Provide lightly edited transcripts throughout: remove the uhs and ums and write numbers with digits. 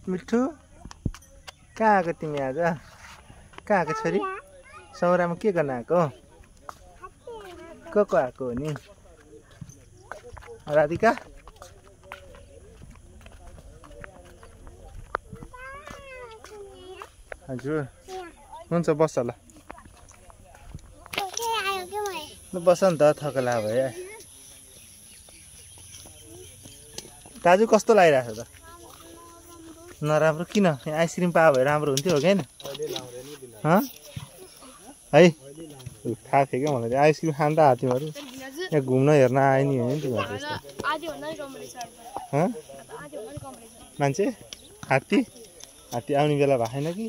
मिठो कहाँ आएको तिमी आज कहाँ आएको छोरी सौरामा के गर्न आएको को आएको हो नि राधिका हजुर हुन्छ बस्छ ल बस नि त थकला भयो दाजु कस्तो लागिरहेको छ त नराम्रो किन आइसक्रिम पाए भए राम्रो हुन्थ्यो हो कि होइन है थाहा थियो क्या मलाई आइसक्रिम खान त हाथीहरू यहाँ घुम्न हेर्न आए नि होइन तिमीहरू मान्छे हात्ती आउने बेला भएन कि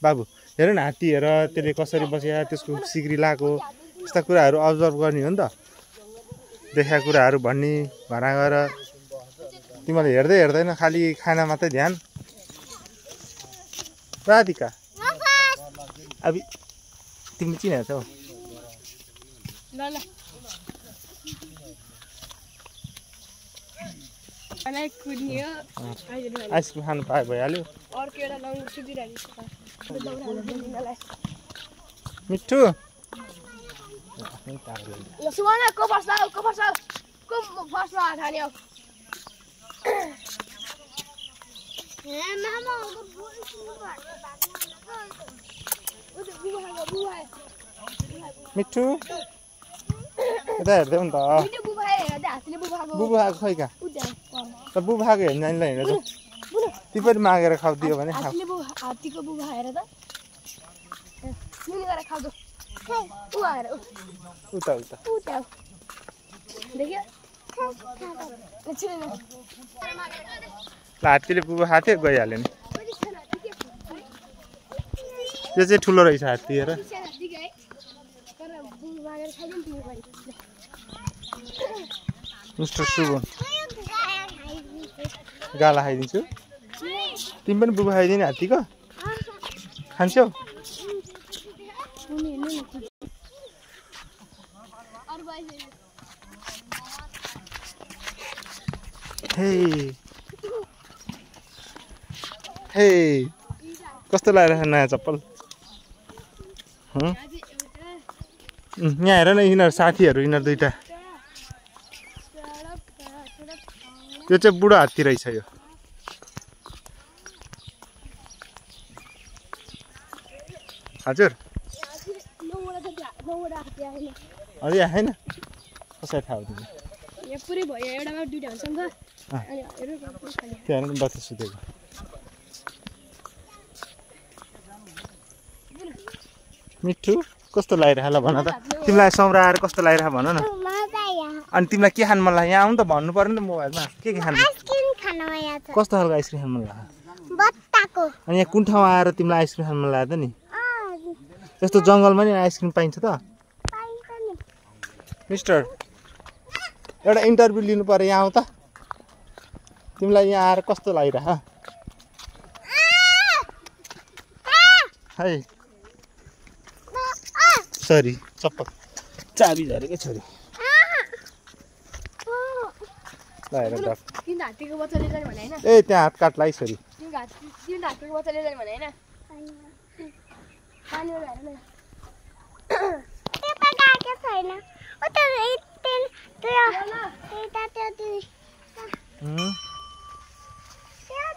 बाबु हेर न हात्ती हेर त्यसले कसरी बस्या त्यसको सिक्री लगाएको यस्ता कुराहरू अब्जर्भ गर्ने हो नि त देखाएको कुराहरू भन्ने भना गएर तिमीले हेर्दैन खालि खाना मात्रै ध्यान राधिका अब तिमीले चिनाछौ आइसक्रिम खानु पाए भइहाल्यो मिठो मिठो यता हेर्दै नि त बुबु आएको खै कहाँ त बुबु आएको हेर्नु नानीलाई हेरेर ती पनि मागेर खाउदियो भने उता हात्तीले बुबु खाथ्यो गइहाल्यो नि यो चाहिँ ठुलो रहेछ हात्ती हेर मिस्टर सुगो गाला खाइदिन्छु तिमी पनि बुबु खाइदिने हात्तीको खान्छौ हे कस्तो लागिरहेको नयाँ चप्पल यहाँ हेर न यिनीहरू साथीहरू यिनीहरू दुइटा त्यो चाहिँ बुढो हात्ती रहेछ यो हजुर अलि आएन कसरी थाहा हो त्यहाँ बत्ती सुतेको मिठो कस्तो लागिरहेको ल भन त तिमीलाई सौराएर कस्तो लागिरहेको भन न अनि तिमीलाई के खानु मन लाग्यो यहाँ आउनु त भन्नु पर्यो नि त मोबाइलमा के खानु कस्तो खालको आइसक्रिम खानु मन लाग्यो अनि यहाँ कुन ठाउँ आएर तिमीलाई आइसक्रिम खानु मन लाग्यो त नि यस्तो जङ्गलमा नि आइसक्रिम पाइन्छ त मिस्टर एउटा इन्टरभ्यू लिनु पर्यो यहाँ आऊ त तिमीलाई यहाँ आएर कस्तो लागिरह है सरी चप्पल चाबी झरेकै छोरी ए त्यहाँ हात काट्ला है छोरी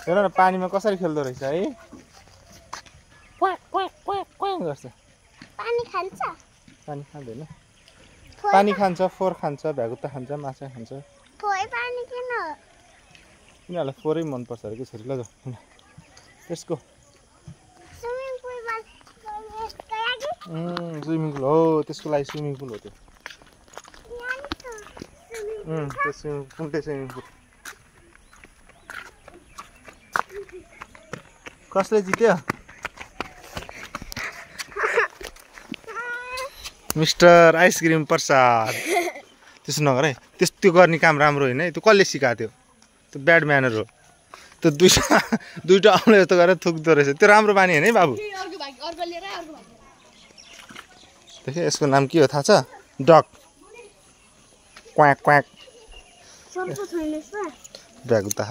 हेर न पानीमा कसरी खेल्दो रहेछ है गर्छ पानी खाँदैन पानी खान्छ फोहोर खान्छ भ्यागुता खान्छ माछा खान्छ यिनीहरूलाई फोहोरै मनपर्छ अरे कि छोरी ल त्यसको स्विमिङ पुल हो त्यसको लागि स्विमिङ पुल हो त्यो कुनटै स्विमिङ पुल कसले जित्यो मिस्टर आइसक्रिम प्रसाद त्यसो नगर है त्यस्तो गर्ने काम राम्रो होइन है त्यो कसले सिकाएको थियो त्यो ब्याड म्यानर हो त्यो दुईटा आउने जस्तो गरेर थुक्दो रहेछ त्यो राम्रो बानी होइन है बाबु देखि यसको नाम के हो थाहा छ डक क्वाक क्वाक ब्याग उता